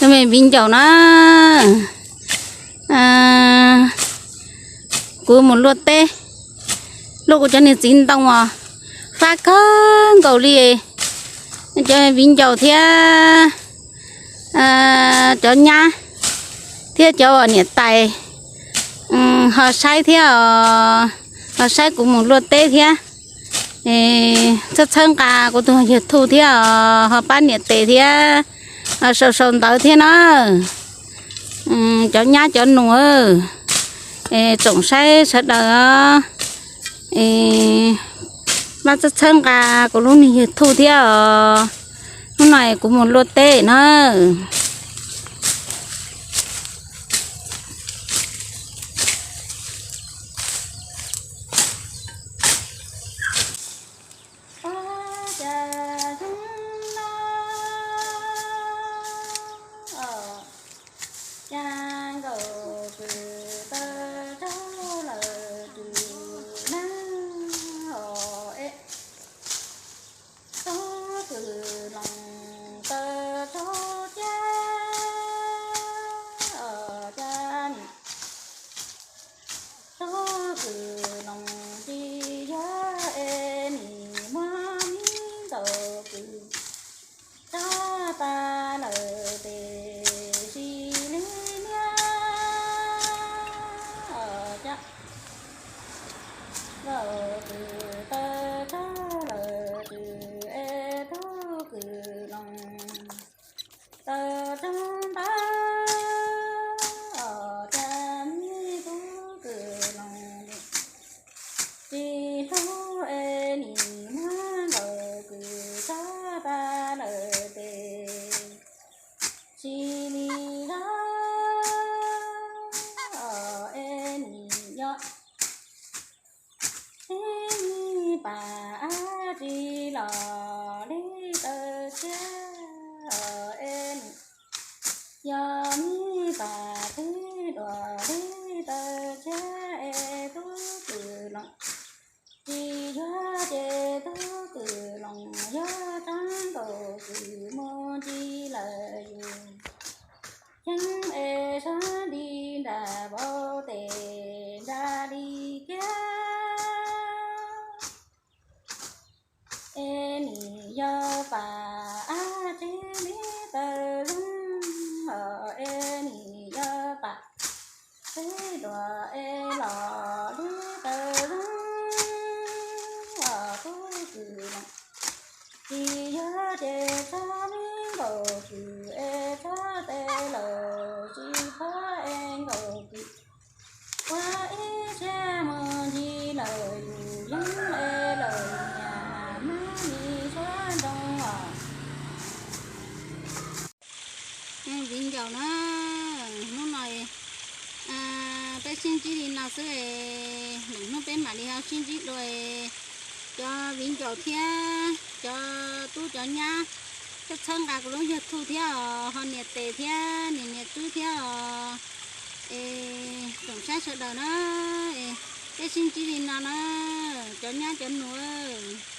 Cov me viv ncaus na, kuv mus luaj teb, luaj kuv cov niag txiv ntoo os, fab kawg nkaus li. Cov viv ncaus thiab cov nyab thiab cov uas niam tais ho saib thiab os, ho saib kuv mus luaj teb thiab. Txhawb txhawb nqa kuv tus YouTube thiab os, ho pab niam tes thiab, sau sau ntawv thiab na. Cov nyab cov nus, tsoom saib sawv daws os, pab txhawb txhawb nqa kuv lub niag YouTube thiab os. Hnub no kuv mus luaj teb na. Cas nkaus kws taw tsaug lawm kws neeg os es, tub kws loos taw tsaug cag os cas nim, tub kws loos tsis yog es nim muab mi nkaus kws tsaug tas lawm tes sis li niag os cas nkaus kws taw tsaug lawm kws es tub kws loos taw tsaug ntawd os cas mi tub kws loos tsis hlub es nim muab nkaus kws tsaug tas lawm tes sis li zog os es nim yog ib me pam ab tsi los li taw tshiab os es nim yog me pam tib duas li taw tshiab es tub kws loos tsis yuav ces tub kws loos yuav tsaug nkaus kws mus ntsis lawm yus ceeb es sab nti nram vauv tes nram li kiag es nim yog pam ab tsi li taw zoo os es nim yog pam tib duas es los li taw zoo os tub kws loos tsis yuav ces txhob mi nkaus kws es txhob tes lawm tsis txhob es nkaus kws ua ib siab mus ntsis lawm yus yeeb es lawm niam mab li suab ntoo os. Viv ncaus na, hnub no peb sib ntsib li no xwb, lwm hnub peb mam li ho sib ntsib dua. Cov viv ncaus thiab cov tub cov nyab, txhawb txhawb nqa kuv lub YouTube thiab os, ho niam tes thiab niam niam tswb thiab os, es tsoom saib sawv daws na, peb sib ntsib li no na, cov nyab cov nus.